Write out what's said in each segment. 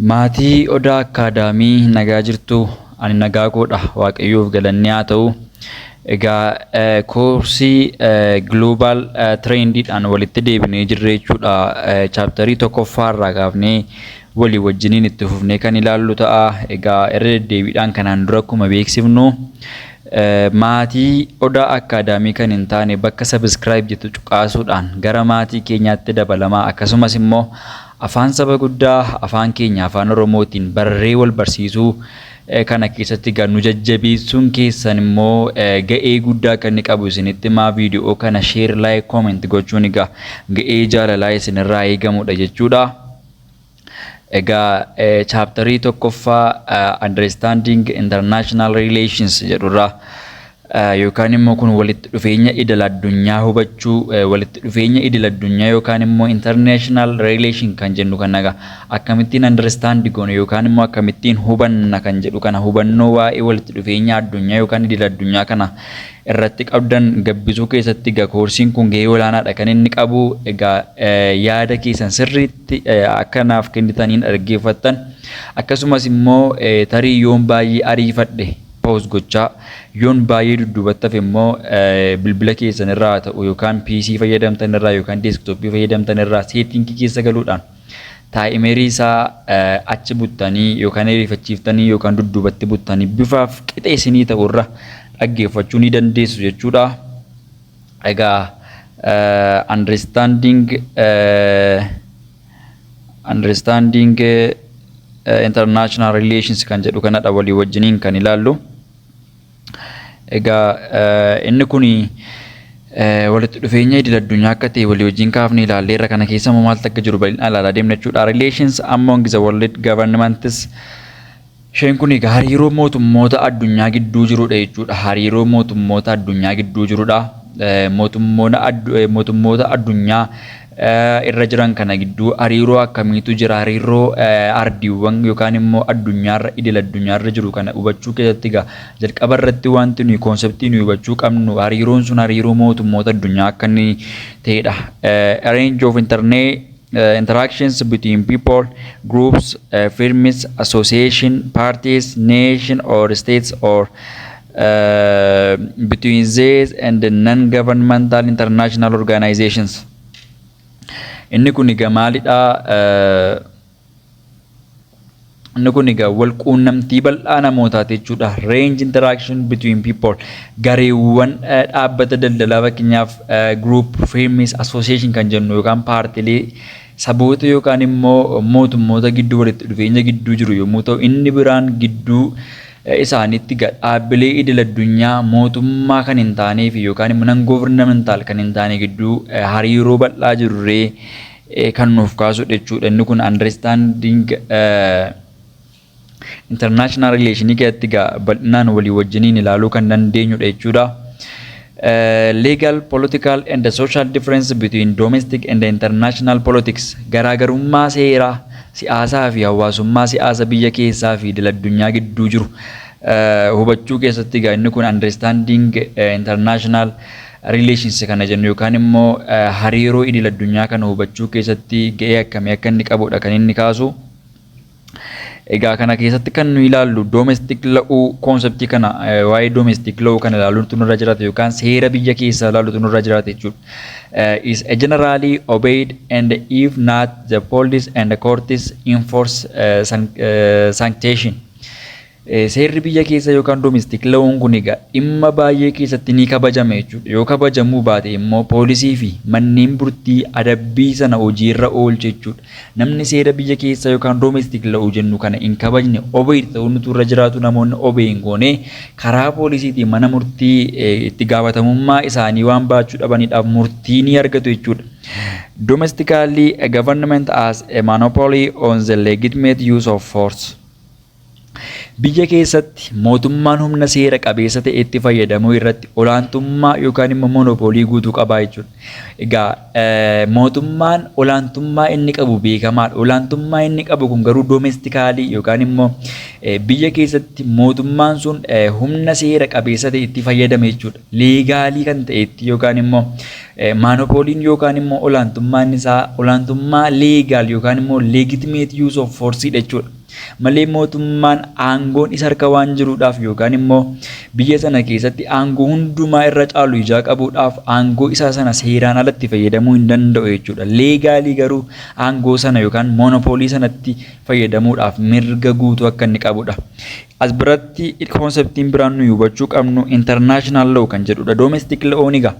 Maatii Odaa Akkaadaamii, nagaa jirtu? Ani nagaa koodha, Waaqayyoof galanni haa ta'u. Egaa koorsii Global Trendiidhaan walitti deebinee jirra jechuudha. Chapterii tokkoffaarraa kaafnee walii wajjiniin itti fufnee kan ilaallu ta'a. Egaa irra deddeebiidhaan kanaan dura akkuma beeksifnu, maatii Odaa Akkaadaamii kan hin taane bakka subscribe jettu cuqaasuudhaan gara maatii keenyaatti dabalamaa. Akkasumas immoo afaan saba guddaa, afaan keenya Afaan Oromootiin barree wal barsiisuu kana keessatti egaa nu jajjabeessuun keessan immoo ga'ee guddaa kan inni qabu isinitti himaa. Viidiyoo kana share, like, comment gochuun egaa ga'ee jaalalaa isinirraa eegamudha jechuudha. Egaa chapterii tokkoffaa Understanding International Relations jedhurraa, yookaan immoo kun walitti dhufeenya idil addunyaa hubachuu, walitti dhufeenya idil addunyaa yookaan immoo international relation kan jennu kana egaa akkamittiin understand goone yookaan immoo akkamittiin hubanna kan jedhu kana, hubannoo waa'ee walitti dhufeenya addunyaa yookaan idil addunyaa kana irratti qabdan gabbisuu keessatti egaa koorsiin kun gahee olaanaadha kan inni qabu. Egaa yaada keessan sirriitti akka naaf kennitaniin dhaggeeffattan, akkasumas immoo tarii yoon baay'ee ariifadhe pause gochaa, yoon baay'ee dudduubatti hafe immoo bilbila keessan irraa haa ta'u yookaan PC fayyadamtan irraa yookaan desktopii fayyadamtan irraa settingii keessa galuudhaan timerii isaa achi buttanii yookaan ariifachiiftanii yookaan dudduubatti buttanii bifaaf qixa isinii ta'u irra dhaggeeffachuu ni dandeessu jechuudha. Egaa understanding international relations kan jedhu kanadha walii wajjiniin kan ilaallu. Egaa inni kun walitti dhufeenya idil addunyaa akka ta'e walii wajjin kaafne ilaalleerra. Kana keessa immoo maaltu akka jiru bal'inaan ilaalaa deemna jechuudha. Relations among the world governments. Isheen kun egaa hariiroo mootummoota addunyaa gidduu jirudha jechuudha. Hariiroo mootummoota addunyaa gidduu jirudha. Mootummoota addunyaa irra jiran kana gidduu hariiroo akkamiitu jira? Hariiroo ardiiwwan yookaan immoo addunyaarra, idil addunyaarra jiru kana hubachuu keessatti egaa jalqaba irratti wanti nuyi conceptii nuyi hubachuu qabnu hariiroon sun hariiroo mootummoota addunyaa akka inni ta'edha. A range of internet interactions between people, groups, firms, association, parties, nation or states, or between these and the non-governmental international organizations. Inni kun egaa maalidha? Inni kun egaa wal quunnamtii bal'aa namootaati jechuudha. Range interaction between people, gareewwan, dhaabbata daldalaa, fakkeenyaaf group, firms, association kan jennu yookaan paartilee, saboota yookaan immoo mootummoota gidduu walitti dhufeenya gidduu jiru yommuu ta'u, inni biraan gidduu isaaniitti dhaabbilee idil addunyaa mootummaa kan hin taanee fi yookaan immoo non governmental kan hin taane gidduu hariiroo bal'aa jiruree kan nuuf kaasudha jechuudha. Inni kun understanding international relationii keessatti egaa bal'inaan walii wajjiniin ilaaluu kan dandeenyudha jechuudha. Legal, political and the social difference between domestic and international politics, garaagarummaa seeraa, siyaasaa fi hawaasummaa siyaasa biyya keessaa fi idil addunyaa gidduu jiru hubachuu keessatti egaa inni kun understanding international relations kana jennu yookaan immoo hariiroo idil addunyaa kana hubachuu keessatti ga'ee akkamii akka inni qabudha kan inni kaasu. Egaa kana keessatti kan nu ilaallu domestic law conceptii kana, waa'ee domestic law kana ilaaluutu nurra jiraata yookaan seera biyya keessaa ilaaluutu nurra jiraata jechuudha. Is a generally obeyed, and if not, the police and the courts enforce sanction. Seerri biyya keessa yookaan domestic law'n kun egaa dhimma baay'ee keessatti ni kabajama jechuudha. Yoo kabajamuu baate immoo poolisii fi manneen murtii adabbii sana hojiirra oolchu jechuudha. Namni seera biyya keessa yookaan domestic law jennu kana hin kabajne, obey ta'uu nutu irra jiraatu, namoonni obey hin goone karaa poolisiitiin mana murtii itti gaafatamummaa isaanii waan baachuu dhabaniidhaaf murtii ni argatu jechuudha. Domestically, a government has a monopoly on the legitimate use of force. Biyya keessatti mootummaan humna seera qabeessa ta'etti fayyadamuu irratti olaantummaa yookaan immoo monopoly guutuu qabaa jechuudha. Egaa mootummaan olaantummaa inni qabu beekamaadha. Olaantummaa inni qabu kun garuu domestically yookaan immoo biyya keessatti mootummaan sun humna seera qabeessa ta'e itti fayyadame jechuudha. Legally kan ta'etti yookaan immoo monopolyn yookaan immoo olaantummaan isaa olaantummaa legal yookaan immoo legitimate use of force jechuudha. Malee mootummaan aangoon isa harka waan jiruudhaaf yookaan immoo biyya sana keessatti aangoo hundumaa irra caalu ijaa qabuudhaaf aangoo isaa sana seeraan alatti fayyadamuu hin danda'u jechuudha. Legally garuu aangoo sana yookaan monopoly sanatti fayyadamuudhaaf mirga guutuu akka inni qabudha. As biratti conceptiin biraan nuyi hubachuu qabnu international law kan jedhudha. Domestic law ni egaa.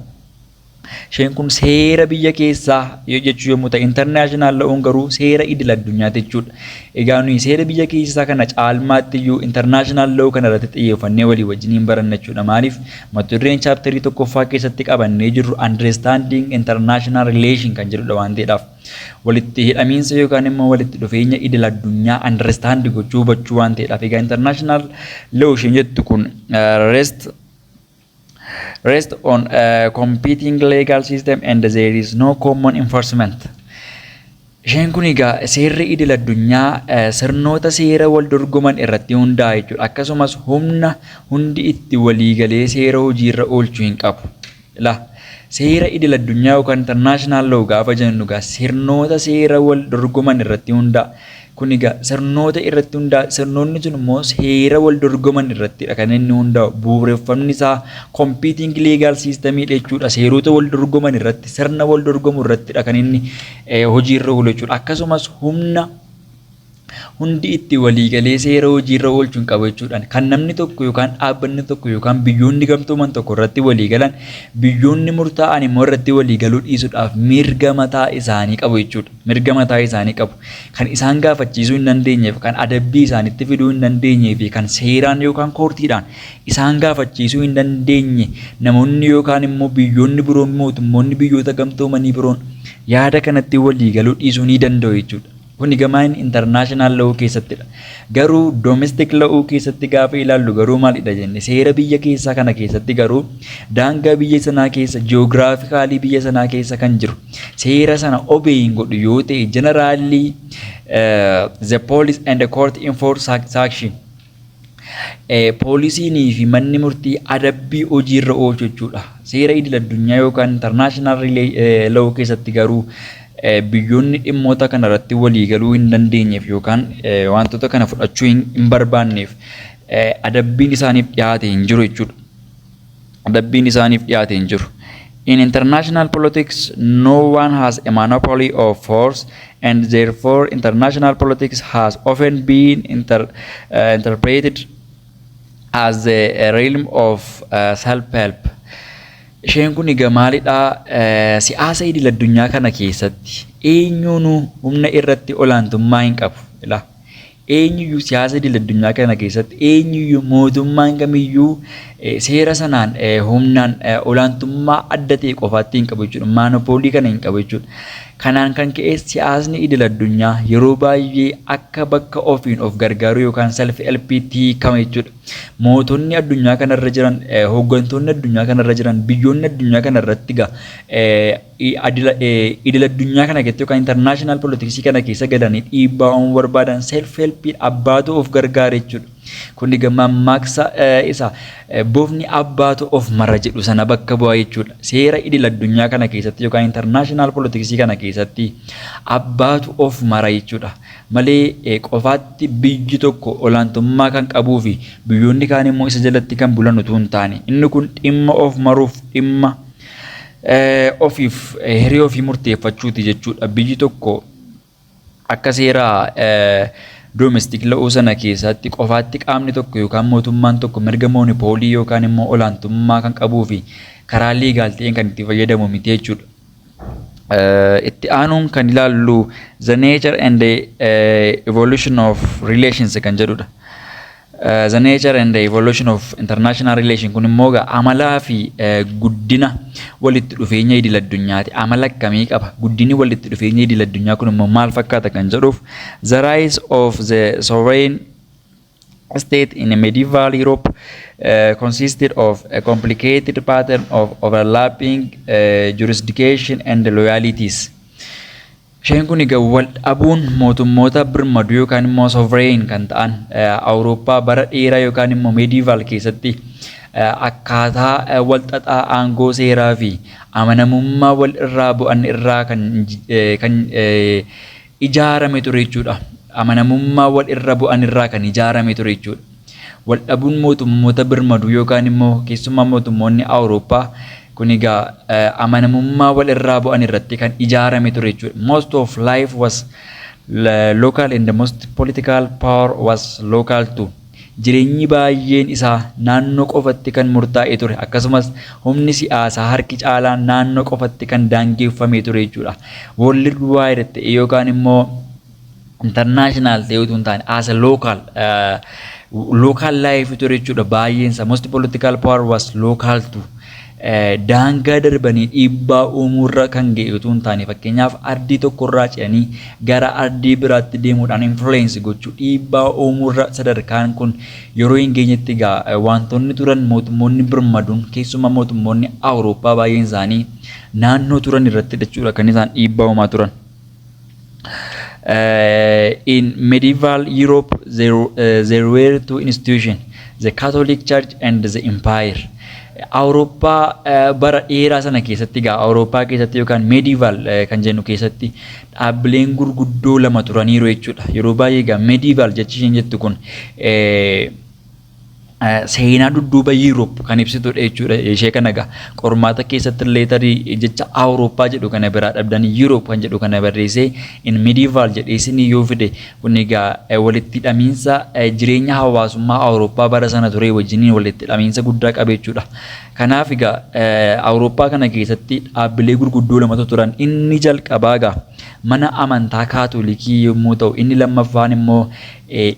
Isheen kun seera biyya keessaa jechuu yommuu ta'u, international law'n garuu seera idil addunyaati jechuudha. Egaa nuyi seera biyya keessaa kana caalmaatti iyyuu international law kana irratti xiyyeeffannee walii wajjiniin baranna jechuudha. Maaliif? Mata dureen chapterii tokkoffaa keessatti qabannee jirru understanding international relation kan jedhudha waan ta'eedhaaf. Walitti hidhamiinsa yookaan immoo walitti dhufeenya idil addunyaa understand gochuu, hubachuu waan ta'eedhaaf. Egaa international law isheen jettu kun rest on a competing legal system and there is no common enforcement. Isheen kun egaa seerri idil addunyaa sirnoota seera wal dorgoman irratti hundaa'a jechuudha. Akkasumas humna hundi itti waliigalee seera hojiirra oolchuu hin qabu. Ilaa, seera idil addunyaa yookaan international law gaafa jennu egaa sirnoota seera wal dorgoman irratti hundaa'a. Kun egaa sirnoota irratti hundaa'a. Sirnoonni sun immoo seera wal dorgoman irrattidha kan inni hundaa'u. Bu'uureffamni isaa competing legal system jechuudha. Seerota wal dorgoman irratti, sirna wal dorgomu irrattidha kan inni hojiirra oolu jechuudha. Akkasumas humna hundi itti waliigalee seera hojiirra oolchuu hin qabu jechuudha. Kan namni tokko yookaan dhaabbanni tokko yookaan biyyoonni gamtooman tokko irratti waliigalan, biyyoonni murtaa'an immoo irratti waliigaluu dhiisuudhaaf mirga mataa isaanii qabu jechuudha. Mirga mataa isaanii qabu. Kan isaan gaafachiisuu hin dandeenyeef, kan adabbii isaanitti fiduu hin dandeenyee fi kan seeraan yookaan courtiidhaan isaan gaafachiisuu hin dandeenye, namoonni yookaan immoo biyyoonni biroon, mootummoonni biyyoota gamtoomanii biroon yaada kanatti waliigaluu dhiisuu ni danda'u jechuudha. Kuni gamaan international law keessattidha. Garuu domestic law keessatti gaafa ilaallu garuu maalidha jenne? Seera biyya keessaa kana keessatti garuu daangaa biyya sanaa keessa, geographically biyya sanaa keessa kan jiru seera sana obey hin godhu yoo ta'e, generally the police and the court enforce sanction. Poolisiinii fi manni murtii adabbii hojiirra oolchu jechuudha. Seera idil addunyaa yookaan international law keessatti garuu biyyoonni dhimmoota kana irratti walii galuu hin dandeenyeef yookaan wantoota kana fudhachuu hin barbaanneef adabbiin isaaniif dhiyaate hin jiru jechuudha. Adabbiin isaaniif dhiyaate hin jiru. In international politics, no one has a monopoly of force, and therefore international politics has often been interpreted as a realm of self-help. Isheen kun egaa maalidhaa? Siyaasa idil addunyaa kana keessatti eenyuunuu humna irratti olaantummaa hin qabu. Ilaa, eenyuyyuu siyaasa idil addunyaa kana keessatti eenyuyyuu, mootummaan kamiyyuu seera sanaan humnaan olaantummaa adda ta'e qofaatti hin qabu jechuudha. Monopoly kana hin qabu jechuudha. Kanaan kan ka'e siyaasni idil addunyaa yeroo baay'ee akka bakka ofiin of gargaaruu yookaan self helpiitti hiikama jechuudha. Mootonni addunyaa kanarra jiran, hooggantoonni addunyaa kanarra jiran, biyyoonni addunyaa kanarratti egaa idil addunyaa kana keessatti yookaan international politics kana keessa galanii dhiibbaa uumuu barbaadan self helpiin abbaatu of gargaara jechuudha. Kun egaa mammaaksa isa "bofni abbaatu of mara" jedhu sana bakka bu'a jechuudha. Seera idil addunyaa kana keessatti yookaan international politics kana keessatti abbaatu of mara jechuudha. Malee qofaatti biyyi tokko olaantummaa kan qabuu fi biyyoonni kaan immoo isa jalatti kan bulan utuu hin taane, inni kun dhimma of maruuf, dhimma ofiif hiree ofii murteeffachuuti jechuudha. Biyyi tokko akka seera domestic law sana keessatti qofaatti qaamni tokko yookaan mootummaan tokko mirga monopoly yookaan immoo olaantummaa kan qabuu fi karaa legal ta'een kan itti fayyadamu miti jechuudha. Itti aanuun kan ilaallu the nature and the evolution of relations kan jedhudha. The nature and the evolution of international relation kun immoo egaa amalaa fi guddina walitti dhufeenya idil addunyaati. Amala akkamii qaba? Guddinni walitti dhufeenya idil addunyaa kun immoo maal fakkaata kan jedhuuf, the rise of the sovereign State in medieval Europe consisted of a complicated pattern of overlapping jurisdiction and loyalties. Isheen kun egaa wal dhabuun mootummoota birmaduu yookaan immoo sovereign kan ta'an Awurooppaa bara dheeraa yookaan immoo medieval keessatti akkaataa wal xaxaa aangoo seeraa fi amanamummaa wal irraa bu'an irraa kan ijaarame ture jechuudha. Amanamummaa wal irra bu'an irraa kan ijaarame ture jechuudha. Wal dhabuun mootummoota birmaduu yookaan immoo keessumaa mootummoonni Awurooppaa kun egaa amanamummaa wal irraa bu'an irratti kan ijaarame ture jechuudha. Most of life was local and the most political power was local too. Jireenyi baay'een isaa naannoo qofatti kan murtaa'e ture, akkasumas humni siyaasaa harki caalaan naannoo qofatti kan daangeffame ture jechuudha. World wide ta'e yookaan immoo international ta'e utuu hin taane, as a local life ture jechuudha baay'een isaa. Most political power was local too. Daangaa darbanii dhiibbaa uumuurra kan ga'e utuu hin taane, fakkeenyaaf ardii tokkorraa ce'anii gara ardii biraatti deemuudhaan influence gochuu, dhiibbaa uumuurra sadarkaan kun yeroo hin geenyetti egaa wantoonni turan mootummoonni birmaduun, keessumaa mootummoonni Awurooppaa, baay'een isaanii naannoo turan irratti jechuudha kan isaan dhiibbaa uumaa turan. In medieval Europe there were two institutions, the Catholic Church and the Empire. Awurooppaa bara dheeraa sana keessatti egaa, Awurooppaa keessatti yookaan medieval kan jennu keessatti dhaabbileen gurguddoo lama turaniiru jechuudha. Yeroo baay'ee egaa medieval jechi isheen jettu kun seenaa dudduuba Yuuroop kan ibsitudha jechuudha. Ishee kana egaa qormaata keessatti illee tarii jecha Awurooppaa jedhu kana biraa dhabdanii Yuuroop kan jedhu kana barreessee in medieval jedhee isinii yoo fide, kun egaa walitti hidhamiinsa jireenya hawaasummaa Awurooppaa bara sana ture wajjiniin walitti hidhamiinsa guddaa qaba jechuudha. Kanaaf egaa Awurooppaa kana keessatti dhaabbilee gurguddoo lamatu turan. Inni jalqabaa egaa mana amantaa Kaatolikii yommuu ta'u, inni lammaffaan immoo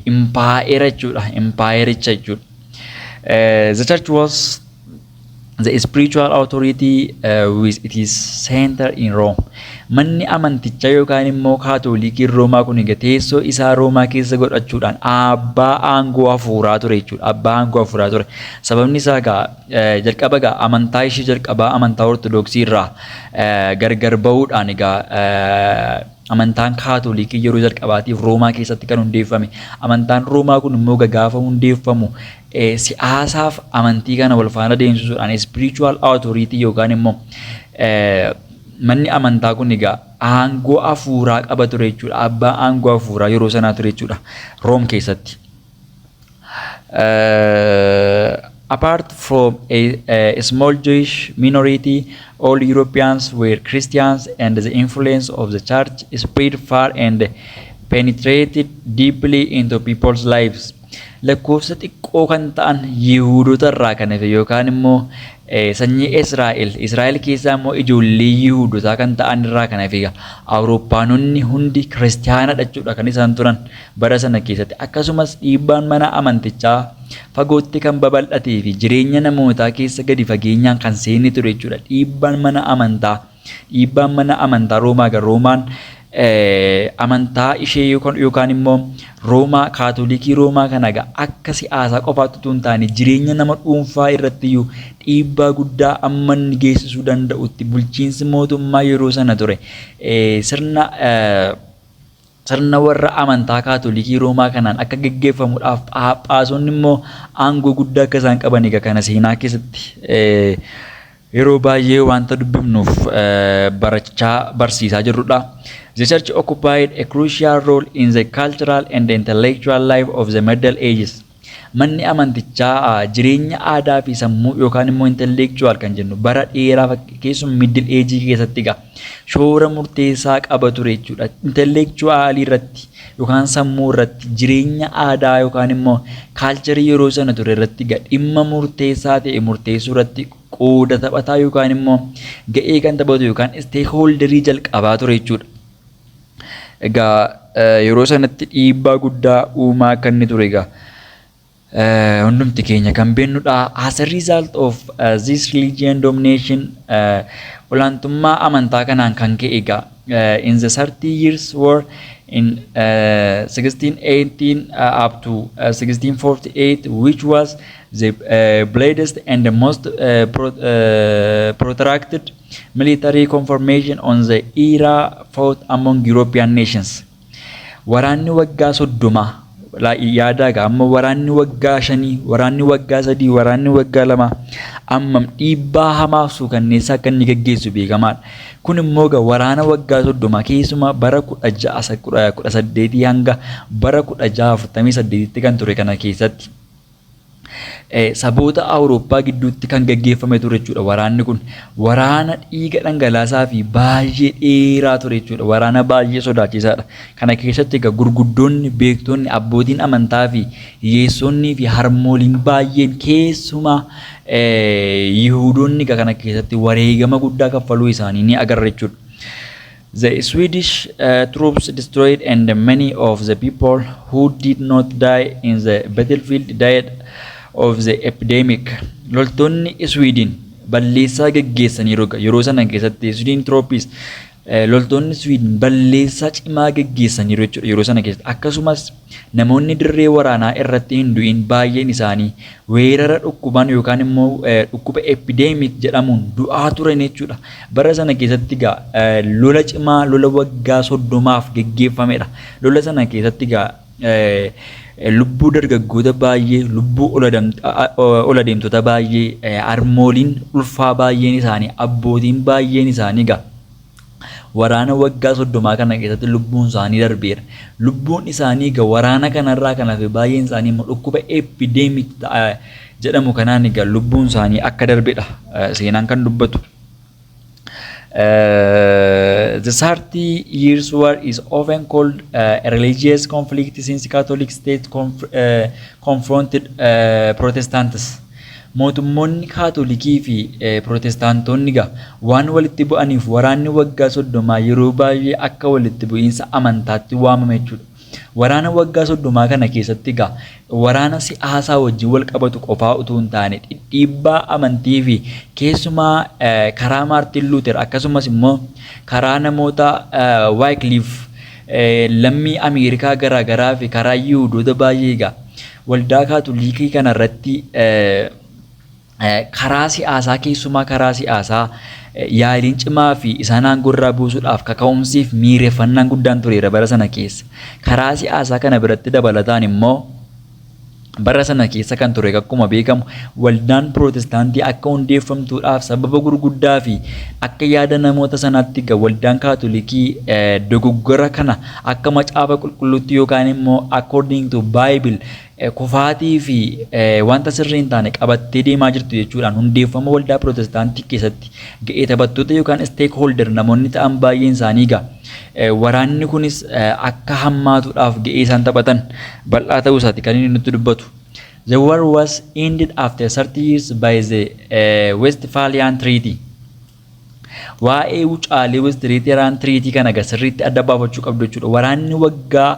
impaayera jechuudha. Impaayericha jechuudha. The church was the spiritual authority with its center in Rome. Manni amantichaa yookaan immoo Kaatolikiin Roomaa kun egaa teessoo isaa Roomaa keessa godhachuudhaan abbaa aangoo hafuuraa ture jechuudha. Abbaa aangoo hafuuraa ture. Sababni isaa egaa jalqaba egaa amantaa ishee jalqabaa amantaa Ortodoksii irraa gargar bahuudhaan egaa amantaan Kaatolikii yeroo jalqabaatiif Roomaa keessatti kan hundeeffame. Amantaan Roomaa kun immoo gaafa hundeeffamu siyaasaaf amantii kana wal faana deemsisuudhaan spiritual authority yookaan immoo manni amantaa kun egaa aangoo hafuuraa qaba ture jechuudha. Abbaa aangoo hafuuraa yeroo sanaa ture jechuudha Room keessatti. Apart from a small Jewish minority, all Europeans were Christians, and the influence of the church spread far and penetrated deeply into people's lives. Lakkoofsa xiqqoo kan ta'an Yihuudota irraa kan hafe yookaan immoo sanyii Israa'el, Israa'el keessaa immoo ijoollee Yihuudotaa kan ta'an irraa kan hafe, Awurooppaanonni hundi kiristaanadha jechuudha kan isaan turan bara sana keessatti. Akkasumas dhiibbaan mana amantichaa fagootti kan babal'atee fi jireenya namootaa keessa gadi fageenyaan kan seene ture jechuudha. Dhiibbaan mana amantaa Roomaa gara Roomaan amantaa ishee yookaan immoo Roomaa, Kaatolikii Roomaa kana egaa akka siyaasaa qofaatti utuu hin taane jireenya nama dhuunfaa irratti iyyuu dhiibbaa guddaa amma inni geessisuu danda'utti bulchiinsi mootummaa yeroo sana ture sirna warra amantaa Kaatolikii Roomaa kanaan akka geggeeffamuudhaaf phaaphaasonni immoo aangoo guddaa akka isaan qaban egaa kana seenaa keessatti yeroo baay'ee wanta dubbifnuuf barachaa barsiisaa jirrudha. The church occupied a crucial role in the cultural and intellectual life of the Middle Ages. Manni amantichaa jireenya aadaa fi sammuu yookaan immoo intellectual kan jennu bara dheeraa, keessumaa Middle Age keessatti egaa shoora murteessaa qaba ture jechuudha. Intellectual irratti yookaan sammuu irratti, jireenya aadaa yookaan immoo culture yeroo sana ture irratti egaa dhimma murteessaa ta'e murteessuu irratti qooda taphataa yookaan immoo ga'ee kan taphatu yookaan stakeholderii jalqabaa ture jechuudha. Egaa yeroo sanatti dhiibbaa guddaa uumaa akka inni ture egaa hundumti keenya kan beeknudha. As a result of this religion domination, olaantummaa amantaa kanaan kan ka'e egaa In the 30 Years War in 1618 up to 1648, which was the bloodiest and the most protracted military confrontation on the era fought among European nations. Waraanni waggaa 30 yaadaa egaa amma waraanni waggaa 5, waraanni waggaa 3, waraanni waggaa 2 ammam dhiibbaa hamaaf suukanneessaa akka inni gaggeessu beekamaadha. Kun immoo egaa waraana waggaa 30 keessumaa bara 1618 hanga bara 1648tti kan ture kana keessatti saboota Awurooppaa gidduutti kan gaggeeffame ture jechuudha. Waraanni kun waraana dhiiga dhangalaasaa fi baay'ee dheeraa ture jechuudha. Waraana baay'ee sodaachisaadha. Kana keessatti egaa gurguddoonni, beektonni, abbootiin amantaa fi hiyyeessonnii fi harmooliin baay'een, keessumaa Yihuudoonni, egaa kana keessatti wareegama guddaa kaffaluu isaanii ni agarra jechuudha. The Swedish troops destroyed and many of the people who did not die in the battlefield died of the epidemic. Loltoonni Sweden balleessaa geggeessaniiru yeroo sana keessatti. Sweden troops, loltoonni Sweden balleessaa cimaa geggeessaniiru jechuudha yeroo sana keessatti. Akkasumas namoonni dirree waraanaa irratti hin du'in baay'een isaanii weerara dhukkubaan yookaan immoo dhukkuba epidemic jedhamuun du'aa turan jechuudha. Bara sana keessatti egaa lola cimaa, lola waggaa 30f geggeeffamedha. Lola sana keessatti egaa lubbuu dargaggoota baay'ee, lubbuu ol adeemtota baay'ee, harmooliin ulfaa baay'een isaanii, abbootiin baay'een isaanii egaa waraana waggaa 30 kana keessatti lubbuun isaanii darbeera. Lubbuun isaanii egaa waraana kanarraa kan hafe baay'een isaanii immoo dhukkuba epidemic jedhamu kanaan egaa lubbuun isaanii akka darbedha seenaan kan dubbatu. The 30 Years War is often called a religious conflict since Catholic state confronted Protestants. Mootummoonni Kaatolikii fi Pirootestaantoonni egaa waan walitti bu'aniif waraanni waggaa 30 yeroo baay'ee akka walitti bu'iinsa amantaatti waamama jechuudha. Waraana waggaa 30 kana keessatti egaa waraana siyaasaa wajjin wal qabatu qofaa utuu hin taane, dhiibbaa amantii fi keessumaa karaa Maartin Luuter, akkasumas immoo karaa namoota Wycliffe lammii Ameerikaa garaagaraa fi karaa Yihudoota baay'ee egaa waldaa Kaatolikii kanarratti karaa siyaasaa, keessumaa karaa siyaasaa, yaaliin cimaa fi isaan aangoo irraa buusuudhaaf kaka'umsiif miireeffannaan guddaan tureera bara sana keessa. Karaa siyaasaa kana biratti dabalataan immoo bara sana keessa kan ture, akkuma beekamu, waldaan Pirootestaantii akka hundeeffamtuudhaaf sababa gurguddaa fi akka yaada namoota sanaatti egaa waldaan Kaatolikii dogoggora kana akka Macaafa Qulqulluutti yookaan immoo according to Bible kufaatii fi wanta sirrii hin taane qabattee deemaa jirtu jechuudhaan hundeeffama waldaa Pirootestaantii keessatti ga'ee taphattoota yookaan stakeholder namoonni ta'an baay'een isaanii egaa waraanni kunis akka hammaatuudhaaf ga'ee isaan taphatan bal'aa ta'uu isaati kan inni nutti dubbatu. The war was ended after 30 years by the Westphalian Treaty. Waa'ee wucaalee Westphalian Treaty kana egaa sirriitti adda baafachuu qabdu jechuudha. Waraanni waggaa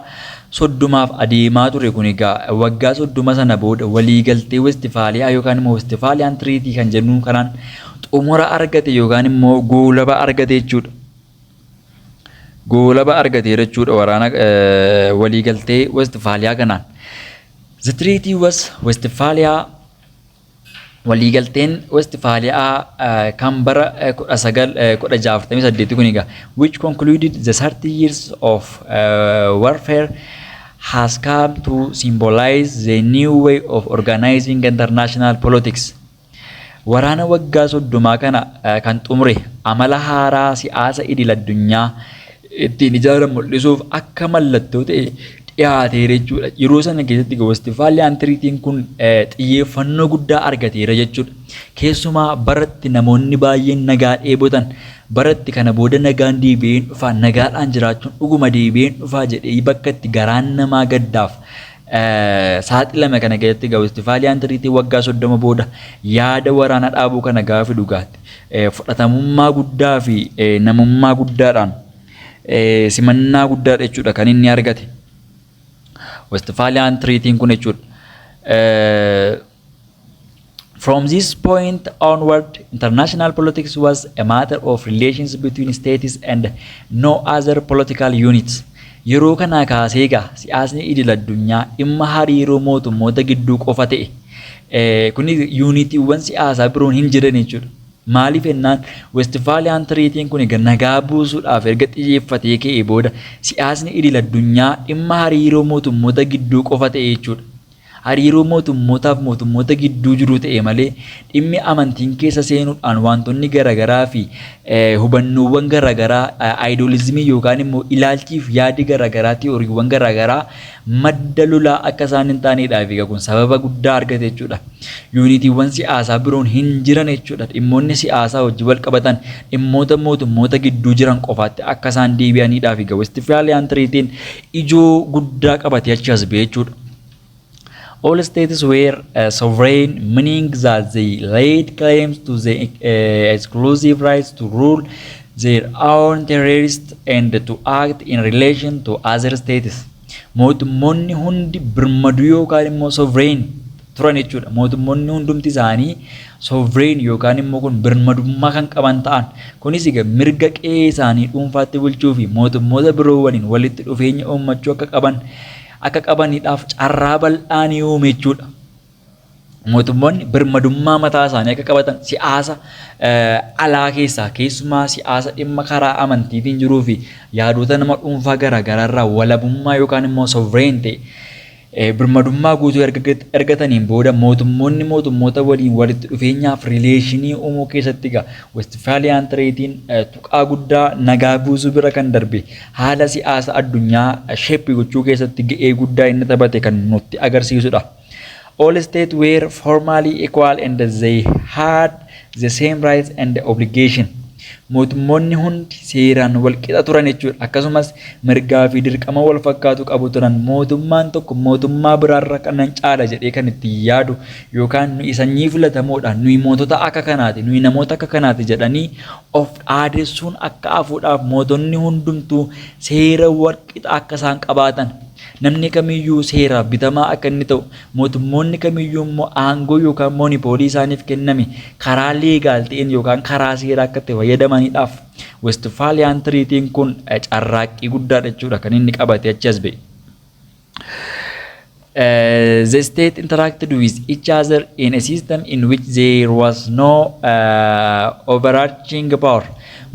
30f adeemaa ture kun egaa waggaa 30 sana booda waliigaltee Westfaaliyaa yookaan immoo Westphalian Treaty kan jennuun kanaan xumura argate yookaan immoo goolaba argate jechuudha. Goolaba argate jechuudha waraana waliigaltee Westfaaliyaa kanaan. The treaty was Westphalia, waliigalteen Westfaaliyaa kan bara 1648 kun egaa, which concluded the 30 years of warfare, has come to symbolize the new way of organizing international politics. Waraana waggaa 30 kana kan xumure amala haaraa siyaasa idil addunyaa ittiin ijaaran mul'isuuf akka mallattoo ta'e dhiyaateera jechuudha. Yeroo sana keessatti Westphalian Treatyin kun xiyyeeffannoo guddaa argateera jechuudha. Keessumaa baratti namoonni baay'een nagaa dheebotan, baratti kana booda nagaan deebi'een dhufaa, nagaadhaan jiraachuun dhuguma deebi'een dhufaa jedhee bakka itti garaan namaa gaddaaf saaxilame kana keessatti Westphalian Treaty waggaa 30 booda yaada waraana dhaabuu kana gaafa dhugaatti fudhatamummaa guddaa fi namummaa guddaadhaan simannaa guddaadha jechuudha kan inni argate. Westphalian Treatyin kun jechuudha. From this point onward, international politics was a matter of relations between states and no other political units. Yeroo kanaa kaasee egaa siyaasni idil addunyaa dhimma hariiroo mootummoota gidduu qofa ta'e. Kuni unitiiwwan siyaasaa biroon hin jiran jechuudha. Maaliif jennaan, Westphalian Treatyin kun egaa nagaa buusuudhaaf erga xiyyeeffatee ka'ee booda siyaasni idil addunyaa dhimma hariiroo mootummoota gidduu qofa ta'e jechuudha. Hariiroo mootummootaaf mootummoota gidduu jiru ta'e malee dhimmi amantiin keessa seenuudhaan wantoonni garaagaraa fi hubannoowwan garaagaraa, idealismii yookaan immoo ilaalchii fi yaadi garaagaraa, theoryiiwwan garaagaraa madda lolaa akka isaan hin taaneedhaaf egaa kun sababa guddaa argate jechuudha. Unitiiwwan siyaasaa biroon hin jiran jechuudha. Dhimmoonni siyaasaa wajjin wal qabatan dhimmoota mootummoota gidduu jiran qofaatti akka isaan deebi'aniidhaaf egaa Westphalian Treatyin ijoo guddaa qabatee achi as ba'e jechuudha. All states were sovereign, meaning that they laid claims to the exclusive rights to rule their own territories and to act in relation to other states. Mootummoonni hundi birmaduu yookaan immoo sovereign turan jechuudha. Mootummoonni hundumti isaanii sovereign yookaan immoo kun birmadummaa kan qaban ta'an. Kunis egaa mirga qe'ee isaanii dhuunfaatti bulchuu fi mootummoota biroo waliin walitti dhufeenya uummachuu akka qabaniidhaaf carraa bal'aa ni uume jechuudha. Mootummoonni birmadummaa mataa isaanii akka qabatan, siyaasa alaa keessaa, keessumaa siyaasa dhimma karaa amantiitiin jiruu fi yaadota nama dhuunfaa garaagaraa irraa walabummaa yookaan immoo sovereign ta'e, birmadummaa guutuu ergataniin booda mootummoonni mootummoota waliin walitti dhufeenyaaf relationii uumuu keessatti egaa Westphalian Treatyin tuqaa guddaa nagaa buusuu bira kan darbe haala siyaasa addunyaa shape gochuu keessatti ga'ee guddaa inni taphate kan nutti agarsiisudha. All states were formally equal and they had the same rights and obligation. Mootummoonni hundi seeraan wal qixa turan jechuudha. Akkasumas mirgaa fi dirqama wal fakkaatu qabu turan. Mootummaan tokko mootummaa biraarra kanan caala jedhee kan ittiin yaadu yookaan nuyi sanyii filatamoodha, nuyi mootota akka kanaati, nuyi namoota akka kanaati jedhanii of dhaadessuun akka hafuudhaaf mootonni hundumtuu seera wal qixa akka isaan qabaatan, namni kamiyyuu seeraaf bitamaa akka inni ta'u, mootummoonni kamiyyuu immoo aangoo yookaan monopoly isaaniif kenname karaa legal ta'een yookaan karaa seeraa akka itti fayyadamaniidhaaf Westphalian Treatyin kun carraaqqii guddaadha jechuudha kan inni qabate achi as ba'e. The state interacted with each other in a system in which there was no overarching power.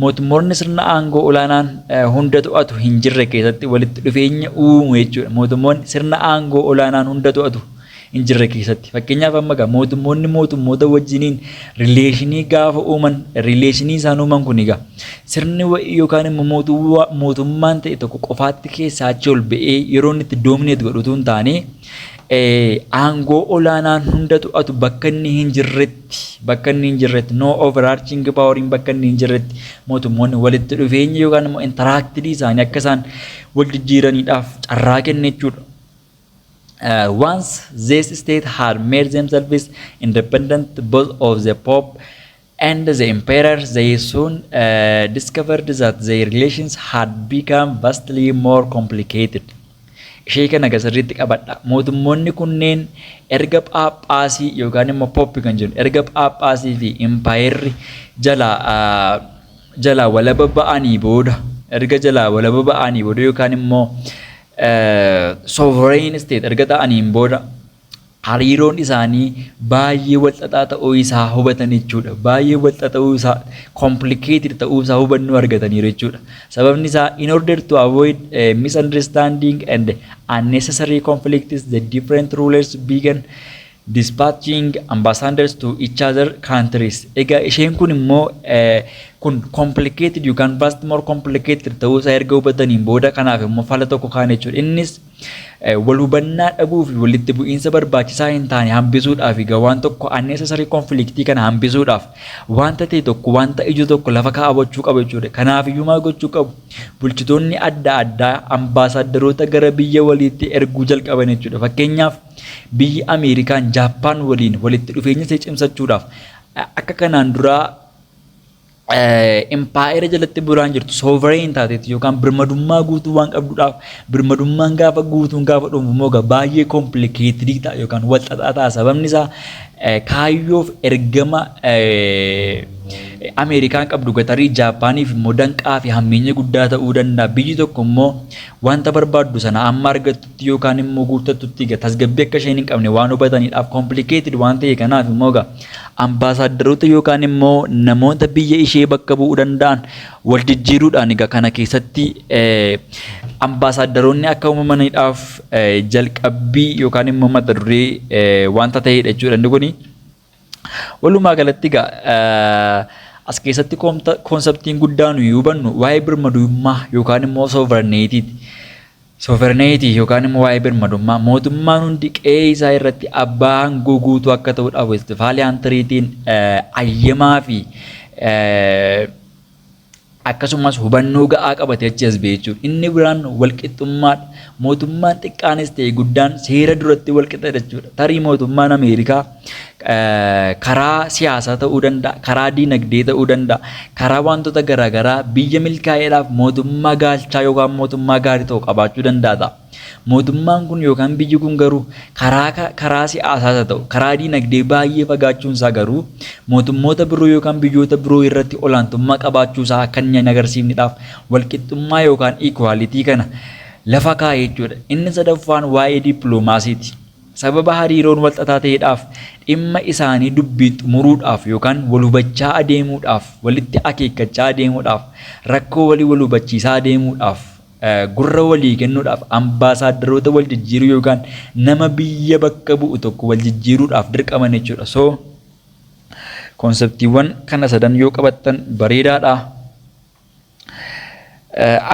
Mootummoonni sirna aangoo olaanaan hunda to'atu hin jirre keessatti walitti dhufeenya uumu jechuudha. Mootummoonni sirna aangoo olaanaan hunda to'atu hin jirre keessatti. Fakkeenyaaf, amma egaa mootummoonni mootummoota wajjiniin relationii gaafa uuman, relationii isaan uuman kun egaa sirni wa'ii yookaan immoo mootummaan ta'e tokko qofaatti keessaa achi ol ba'ee yeroo inni itti dominate godhutu hin taane, aangoo olaanaan hunda to'atu bakka inni hin jirretti, no overarching poweriin bakka inni hin jirretti mootummoonni walitti dhufeenya yookaan immoo interactii isaanii akka isaan wal jijjiiraniidhaaf carraa kenne jechuudha. Once this state had made themselves independent both of the Pope and the Emperor, they soon discovered that their relations had become vastly more complicated. Ishee kana sirriitti qabadha. Mootummoonni kunneen erga Phaaphaasii yookaan immoo Pope kan jennu, erga Phaaphaasii fi Emperorri jalaa walaba ba'anii booda, erga jalaa walaba ba'anii booda yookaan immoo sovereign state erga ta'aniin booda hariiroon isaanii baay'ee walxaxaa ta'uu isaa hubatan jechuudha. Baay'ee walxaxaa ta'uu isaa, complicated ta'uu isaa hubannoo argataniiru jechuudha. Sababni isaa, in order to avoid misunderstanding and unnecessary conflicts, the different rulers began dispatching ambassadors to each other countries. Egaa isheen kun immoo kun complicated yookaan vast more complicated ta'uu isaa erga hubataniin booda kanaaf immoo fala tokko kaan jechuudha. Innis wal hubannaa dhabuu fi walitti bu'iinsa barbaachisaa hin taane hambisuudhaaf, egaa waan tokko unnecessary conflictii kana hambisuudhaaf wanta ta'e tokko, wanta ijoo tokko lafa kaa'achuu qabu jechuudha. Kanaaf iyyuu maal gochuu qabu? Bulchitoonni adda addaa ambaasaaddaroota gara biyya waliitti erguu jalqaban jechuudha. Fakkeenyaaf, biyyi Ameerikaan Jaappaan waliin walitti dhufeenya ishee cimsachuudhaaf akka kanaan duraa Impaayera jalatti bulaan jirtu sovereign taateetti yookaan birmadummaa guutuu waan qabduudhaaf, birmadummaan gaafa guutuun gaafa dhufu immoo baay'ee complicated ta'a yookaan wal xaxaa ta'a. Sababni isaa kaayyoof ergama Ameerikaan qabdu gatarii Jaappaaniif immoo danqaa fi hammeenya guddaa ta'uu danda'a. Biyyi tokko immoo wanta barbaaddu sana amma argattutti yookaan immoo guuttattutti tasgabbii akka isheen hin qabne waan hubataniidhaaf, complicated waan ta'e kanaaf immoo egaa ambaasaaddaroota yookaan immoo namoota biyya ishee bakka bu'uu danda'an wal jijjiiruudhaan egaa kana keessatti ambaasaaddaroonni akka uumamaniidhaaf jalqabbii yookaan immoo mata duree wanta ta'edha jechuudha inni kuni. Walumaa galatti egaa as keessatti conceptiin guddaa nuyi hubannu waa'ee birmadummaa yookaan immoo sovereigntyiti. Sovereignty yookaan immoo waa'ee birmadummaa, mootummaan hundi qe'ee isaa irratti abbaa aangoo guutuu akka ta'uudhaaf Westphalian Treatyiin ayyamaa fi akkasumas hubannoo ga'aa qabatee achi as ba'e jechuudha. Inni biraan walqixxummaadha. Mootummaan xiqqaanis ta'e guddaan seera duratti walqixa jechuudha. Tarii mootummaan Ameerikaa karaa siyaasaa ta'uu danda'a, karaa diinagdee ta'uu danda'a, karaa wantoota garaagaraa biyya milkaa'eedhaaf mootummaa gaalchaa yookaan mootummaa gaarii ta'u qabaachuu danda'a ta'a. Mootummaan kun yookaan biyyi kun garuu karaa siyaasaas haa ta'u karaa diinagdee baay'ee fagaachuun isaa garuu mootummoota biroo yookaan biyyoota biroo irratti olaantummaa qabaachuu isaa akka hin agarsiifnedhaaf walqixxummaa yookaan equality kana lafa kaa'e jechuudha. Inni sadaffaan waa'ee dippiloomaasiiti. Sababa hariiroon walxaxaa ta'eedhaaf dhimma isaanii dubbiin xumuruudhaaf yookaan wal hubachaa adeemuudhaaf, walitti akeekkachaa adeemuudhaaf, rakkoo walii wal hubachiisaa adeemuudhaaf, gurra walii kennuudhaaf ambaasaaddaroota wal jijjiiruu yookaan nama biyya bakka bu'u tokko wal jijjiiruudhaaf dirqaman jechuudha. So conceptiiwwan kana sadan yoo qabattan bareedaadha.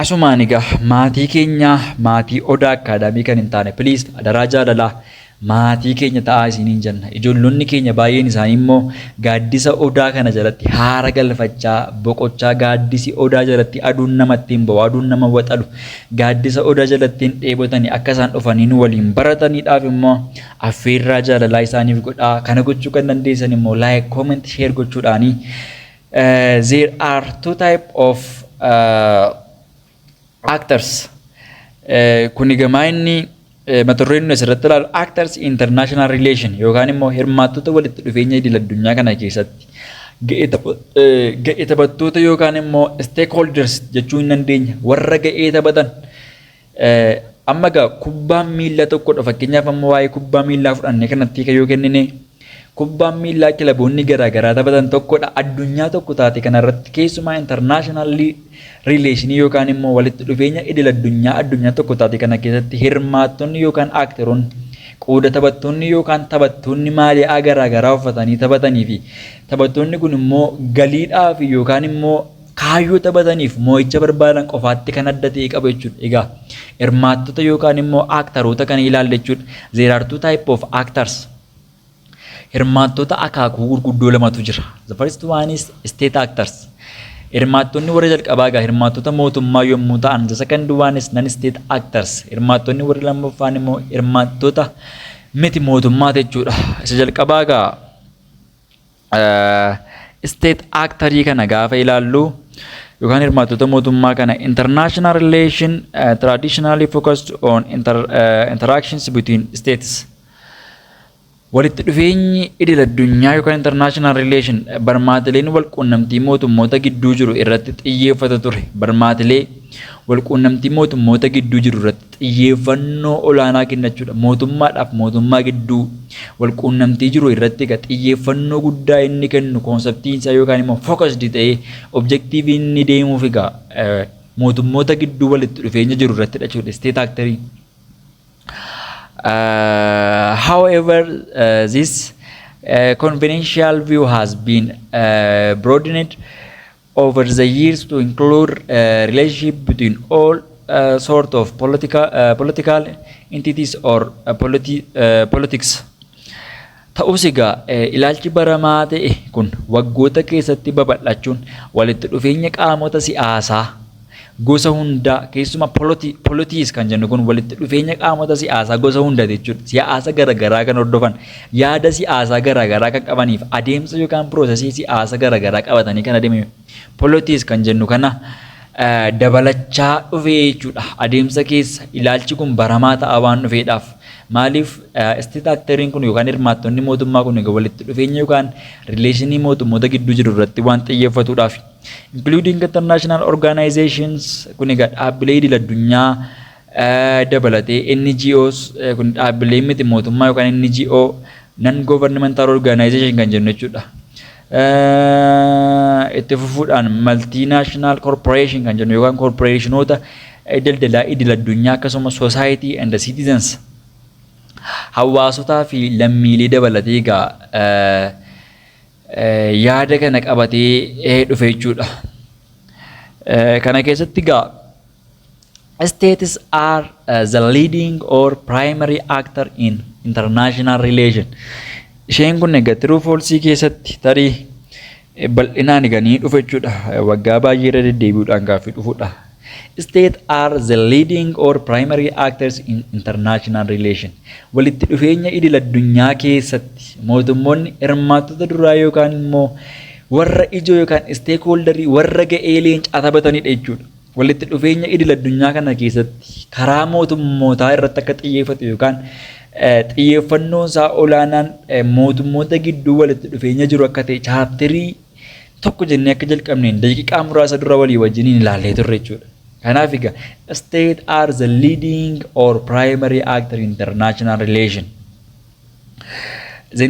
Asumaan egaa maatii keenya, maatii Odaa Academy kan hin taane, please, adaraa jaalalaa maatii keenya ta'aa isiniin jenna. Ijoollonni keenya baay'een isaanii immoo gaaddisa odaa kana jalatti haara galfachaa boqochaa, gaaddisi odaa jalatti aduun namatti hin ba'u, aduun nama waxalu, gaaddisa odaa jalatti hin dheebotanii akka isaan dhufanii nu waliin barataniidhaaf immoo affeerraa jaalalaa isaaniif godhaa. Kana gochuu kan dandeessan immoo like, comment, share gochuudhaanii. There are two type of actors. Kuni gamaa inni mata dureen nuyi asirratti ilaalu actors international relation yookaan immoo hirmaattota walitti dhufeenya idil addunyaa kana keessatti ga'ee taphattoota yookaan immoo stakeholders jechuu hin dandeenya, warra ga'ee taphatan. Amma egaa kubbaan miillaa tokkodha. Fakkeenyaaf amma waa'ee kubbaa miillaa fudhannee kanatti yoo kennine, kubbaan miillaa kilaboonni garaagaraa taphatan tokkodha. Addunyaa tokko taate kanarratti keessumaa international relation yookaan immoo walitti dhufeenya idil addunyaa addunyaa tokko taate kana keessatti hirmaattonni yookaan actoroonni, qooda taphattoonni yookaan taphattoonni maaliyaa garaagaraa uffatanii taphatanii fi taphattoonni kun immoo galiidhaaf yookaan immoo kaayyoo taphataniif moo'icha barbaadan qofaatti kan adda ta'e qabu jechuudha. Egaa hirmaattota yookaan immoo actoroota kana ilaalla jechuudha. There are two type of actors. Hirmaattota akaakuu gurguddoo lamatu jira. The first one is state actors. Hirmaattonni warra jalqabaa egaa hirmaattota mootummaa yommuu ta'an, the second one is non-state actors. Hirmaattonni warri lammaffaan immoo hirmaattota miti mootummaa jechuudha. Isa jalqabaa egaa state actorii kana gaafa ilaallu yookaan hirmaattota mootummaa kana, international relation traditionally focused on interactions between states. Walitti dhufeenyi idil addunyaa yookaan international relation barmaatileen walquunnamtii mootummoota gidduu jiru irratti xiyyeeffata ture. Barmaatilee walquunnamtii mootummoota gidduu jiru irratti xiyyeeffannoo olaanaa kennachuudha. Mootummaadhaaf mootummaa gidduu walquunnamtii jiru irratti egaa xiyyeeffannoo guddaa inni kennu, conceptiin isaa yookaan immoo focused ta'ee objective inni deemuuf egaa mootummoota gidduu walitti dhufeenya jiru irratti jechuudha state actorii. However, this conventional view has been broadened over the years to include relationship between all sort of political entities or politics. Ta'us egaa ilaalchi baramaa ta'e kun waggoota keessatti babal'achuun walitti dhufeenya qaamota siyaasaa gosa hundaa, keessumaa polities kan jennu kun walitti dhufeenya qaamota siyaasaa gosa hundaati jechuudha. Siyaasa garaagaraa kan hordofan, yaada siyaasaa garaagaraa kan qabaniif adeemsa yookaan processii siyaasa garaagaraa qabatanii kan adeeman polities kan jennu kana dabalachaa dhufee jechuudha. Adeemsa keessa ilaalchi kun baramaa ta'aa waan dhufeedhaaf. Maaliif state actoriin kun yookaan hirmaattonni mootummaa kun egaa walitti dhufeenya yookaan relationii mootummoota gidduu jiru irratti waan xiyyeeffatuudhaaf. Including international organizations, kun egaa dhaabbilee idil addunyaa dabalatee, NGOs, kun dhaabbilee miti mootummaa yookaan NGO, non governmental organization kan jennu jechuudha. Itti fufuudhaan multinational corporation kan jennu yookaan corporationoota daldalaa idil addunyaa, akkasumas society and the citizens, hawaasotaa fi lammiilee dabalatee egaa yaada kana qabatee dhufe jechuudha. Kana keessatti egaa states are the leading or primary actor in international relation. Isheen kun egaa true false keessatti tarii bal'inaan egaa dhufe jechuudha. Waggaa baay'ee irra deddeebi'uudhaan gaaffii dhufudha. State are the leading or primary actors in international relation. Walitti dhufeenya idil addunyaa keessatti mootummoonni hirmaattota duraa yookaan immoo warra ijoo yookaan stakeholderii, warra ga'ee leencaa taphatanidha jechuudha. Walitti dhufeenya idil addunyaa kana keessatti karaa mootummootaa irratti akka xiyyeeffatu yookaan xiyyeeffannoon isaa olaanaan mootummoota gidduu walitti dhufeenya jiru akka ta'e chapterii tokko jennee akka jalqabneen daqiiqaa muraasa dura walii wajjiniin ilaallee turre jechuudha. Kanaaf egaa state are the leading or primary actor in international relation. The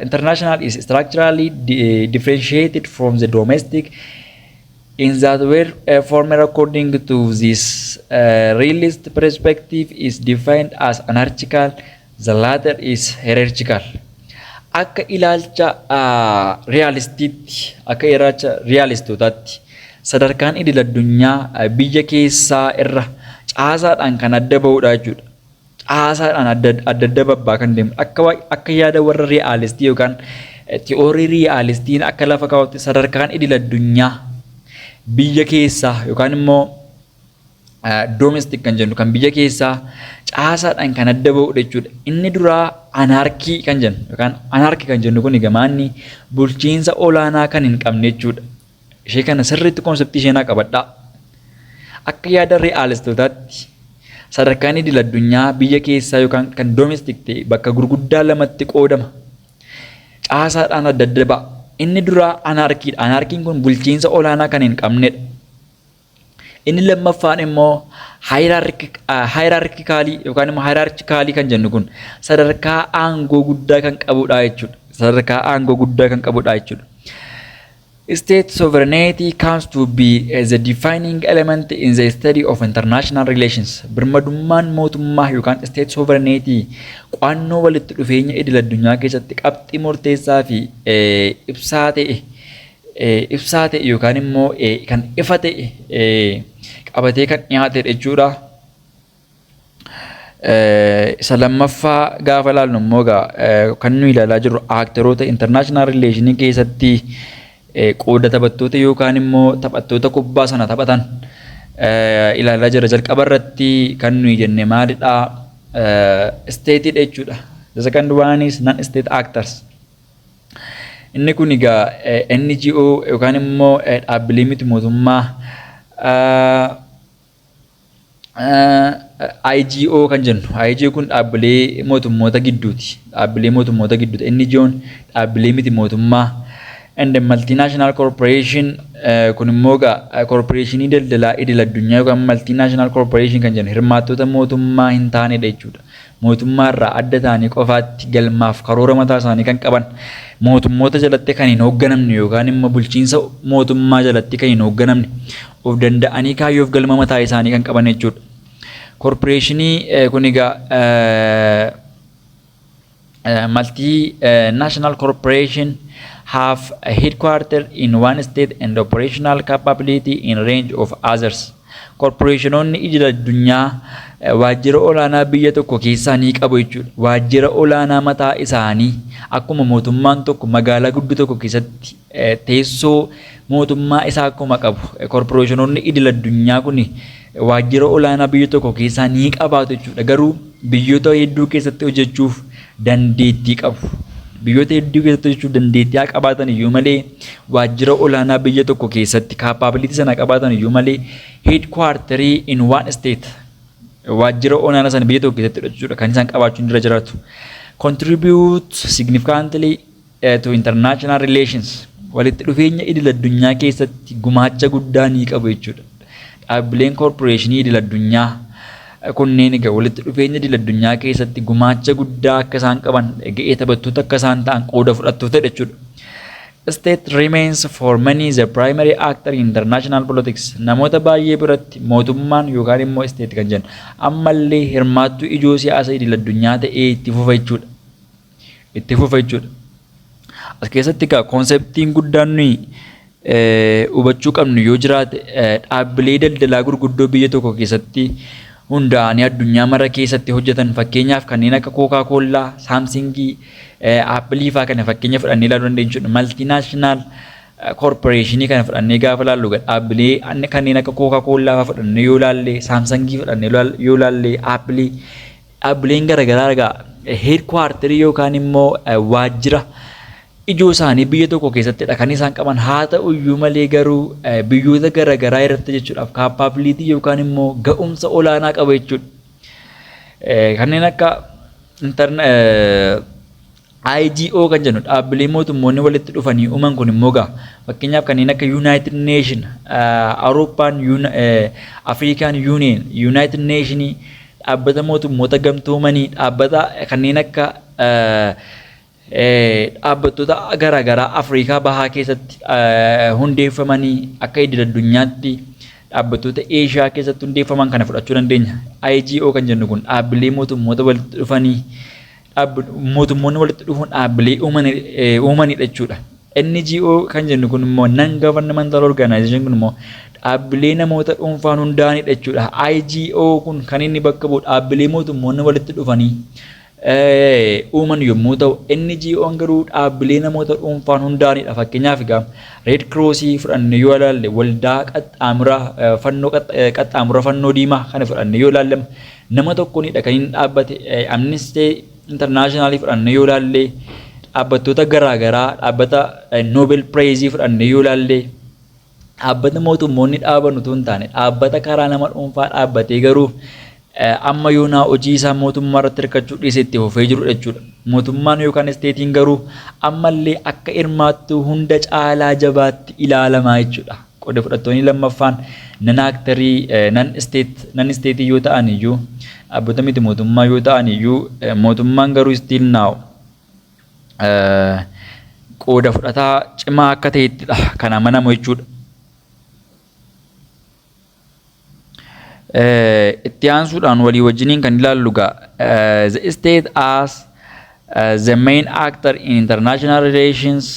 international is structurally differentiated from the domestic in that where former, according to this realist perspective, is defined as anarchical, the latter is hierarchical. Akka ilaalcha realistiitti, akka ilaalcha realistootaatti, sadarkaan idil addunyaa biyya keessaa irra caasaadhaan kan adda bahudha jechuudha. Caasaadhaan adda adda babbaa kan deemu akka yaada warra realistii yookaan theory realistiin akka lafa kaa'utti, sadarkaan idil addunyaa biyya keessaa yookaan immoo domestic kan jennu kan biyya keessaa caasaadhaan kan adda bahudha jechuudha. Inni duraa anarchy kan jennu yookaan anarchy kan jennu kun gamaanni bulchiinsa olaanaa kan hin qabne jechuudha. Ishee kana sirriitti conceptii isheenaa qabadhaa. Akka yaada realistootaatti sadarkaan idil addunyaa biyya keessaa yookaan kan domestic ta'e bakka gurguddaa lamatti qoodama. Caasaadhaan adda adda ba'a. Inni duraa anarchydha. Anarchyn kun bulchiinsa olaanaa kan hin qabnedha. Inni lammaffaan immoo hierarchicalii yookaan immoo hierarchicalii kan jennu kun sadarkaa aangoo guddaa kan qabudha jechuudha. Sadarkaa aangoo guddaa kan qabudha jechuudha. State sovereignty comes to be as a defining element in the study of international relations. Birmadummaan mootummaa yookaan state sovereignty qo'annoo walitti dhufeenya idil addunyaa keessatti qabxii murteessaa fi ibsaa ta'e yookaan immoo kan ifa ta'e qabatee kan dhiyaatedha jechuudha. Isa lammaffaa gaafa ilaallu immoo egaa kan nuyi ilaalaa jirru actoroota international relationii keessatti qooda taphattoota yookaan immoo taphattoota kubbaa sana taphatan ilaalaa jirra. Jalqaba irratti kan nuyi jenne maalidhaa? Stateiidha jechuudha. The second one is non-state actors. Inni kun egaa NGO yookaan immoo dhaabbilee miti mootummaa, IGO kan jennu. IGO kun dhaabbilee mootummoota gidduuti. Dhaabbilee mootummoota gidduuti. NGO'n dhaabbilee miti mootummaa. And the multinational corporation kun immoo egaa corporationii daldalaa idil addunyaa yookaan multinational corporation kan jennu hirmaattota mootummaa hin taanedha jechuudha. Mootummaa irraa adda ta'anii qofaatti galmaaf karoora mataa isaanii kan qaban, mootummoota jalatti kan hin hoogganamne yookaan immoo bulchiinsa mootummaa jalatti kan hin hoogganamne, of danda'anii kaayyoof galma mataa isaanii kan qaban jechuudha. Corporationii kun egaa multinational corporation have a headquarter in one state and operational capability in range of others. Korporeeshinoonni idil addunyaa waajjira olaanaa biyya tokko keessaa ni qabu jechuudha. Waajjira olaanaa mataa isaanii akkuma mootummaan tokko magaalaa guddoo tokko keessatti teessoo mootummaa isaa akkuma qabu, korporeeshinoonni idil addunyaa kun waajjira olaanaa biyya tokko keessaa ni qabaatu jechuudha. Garuu biyyoota hedduu keessatti hojjechuuf dandeettii qabu. Biyyoota hedduu keessatti hojjechuuf dandeettii haa qabaatan iyyuu malee, waajjira olaanaa biyya tokko keessatti capability sana qabaatan iyyuu malee, headquarterii in one state, waajjira olaanaa sana biyya tokko keessatti jechuudha kan isaan qabaachuun irra jiraatu. Contribute significantly to international relations, walitti dhufeenya idil addunyaa keessatti gumaacha guddaa ni qabu jechuudha. Dhaabbileen koorporeeshinii idil addunyaa kunneen egaa walitti dhufeenya idil addunyaa keessatti gumaacha guddaa akka isaan qaban, ga'ee taphattoota akka isaan ta'an, qooda fudhattoota jechuudha. State remains for many the primary actor in international politics. Namoota baay'ee biratti mootummaan yookaan immoo state kan jennu ammallee hirmaattuu ijoo siyaasa idil addunyaa ta'ee itti fufa jechuudha. Itti fufa jechuudha. As keessatti egaa conceptiin guddaan nuyi hubachuu qabnu yoo jiraate, dhaabbilee daldalaa gurguddoo biyya tokko keessatti hundaa'anii addunyaa mara keessatti hojjetan, fakkeenyaaf kanneen akka Coca Cola, Samsungii, Appleii fa'aa kana fakkeenya fudhannee ilaaluu dandeenya jechuudha. Multinational corporationii kana fudhannee gaafa ilaallu, dhaabbilee kanneen akka Coca Cola fa'aa fudhannee yoo ilaalle, Samsungii fudhannee yoo ilaalle, Appleii, dhaabbileen garaagaraa egaa headquarterii yookaan immoo waajjira ijoo isaanii biyya tokko keessattidha kan isaan qaban. Haa ta'u iyyuu malee garuu biyyoota garaagaraa irratti jechuudhaaf capability yookaan immoo ga'umsa olaanaa qaba jechuudha. Kanneen akka IGO kan jennu, dhaabbilee mootummoonni walitti dhufanii uuman kun immoo gaa fakkeenyaaf kanneen akka United Nation, Awurooppaan, African Union, United Nation, dhaabbata mootummoota gamtoomanii, dhaabbata kanneen akka dhaabbattoota garaagaraa Afrikaa bahaa keessatti hundeeffamanii, akka idil addunyaatti dhaabbattoota Eeshiyaa keessatti hundeeffaman kana fudhachuu dandeenya. IGO kan jennu kun dhaabbilee mootummoota walitti dhufanii, mootummoonni walitti dhufuun dhaabbilee uumanidha jechuudha. NGO kan jennu kun immoo, non governmental organization kun immoo, dhaabbilee namoota dhuunfaan hundaa'anidha jechuudha. IGO kun kan inni bakka bu'u dhaabbilee mootummoonni walitti dhufanii uuman yommuu ta'u, NGO'n garuu dhaabbilee namoota dhuunfaan hundaa'anidha. Fakkeenyaaf egaa Red Crossii fudhannee yoo ilaalle, waldaa qaxxaamura fannoo, qaxxaamura fannoo diimaa kana fudhannee yoo ilaalle, nama tokkoonidha kan inni dhaabbate. Amnesty International fudhannee yoo ilaalle, dhaabbattoota garaagaraa, dhaabbata Nobel Prize fudhannee yoo ilaalle, dhaabbata mootummoonni dhaaban utuu hin taane dhaabbata karaa nama dhuunfaa dhaabbatee garuu amma yoonaa hojii isaa mootummaa irratti hirkachuu dhiisee itti fufee jirudha jechuudha. Mootummaan yookaan stateiin garuu ammallee akka hirmaattuu hunda caalaa jabaatti ilaalamaa jechuudha. Qooda fudhattoonni lammaffaan non actorii, non stateii yoo ta'an iyyuu, dhaabbata miti mootummaa yoo ta'an iyyuu, mootummaan garuu still now qooda fudhataa cimaa akka ta'ettidha kan amanamu jechuudha. Itti aansuudhaan walii wajjiniin kan ilaallu gaa the state as the main actor in international relations.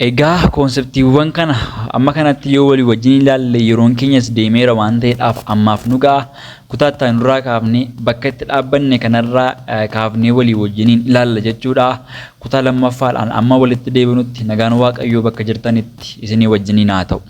Egaa conceptiiwwan kana amma kanatti yoo walii wajjin ilaalle, yeroon keenyas deemeera waan ta'eedhaaf ammaaf nu ga'a. Kutaa itti aanurraa kaafnee bakka itti dhaabbanne kanarraa kaafnee walii wajjiniin ilaalla jechuudha. Kutaa lammaffaadhaan amma walitti deebinutti nagaan Waaqayyoo bakka jirtanitti isinii wajjiniin haa ta'u.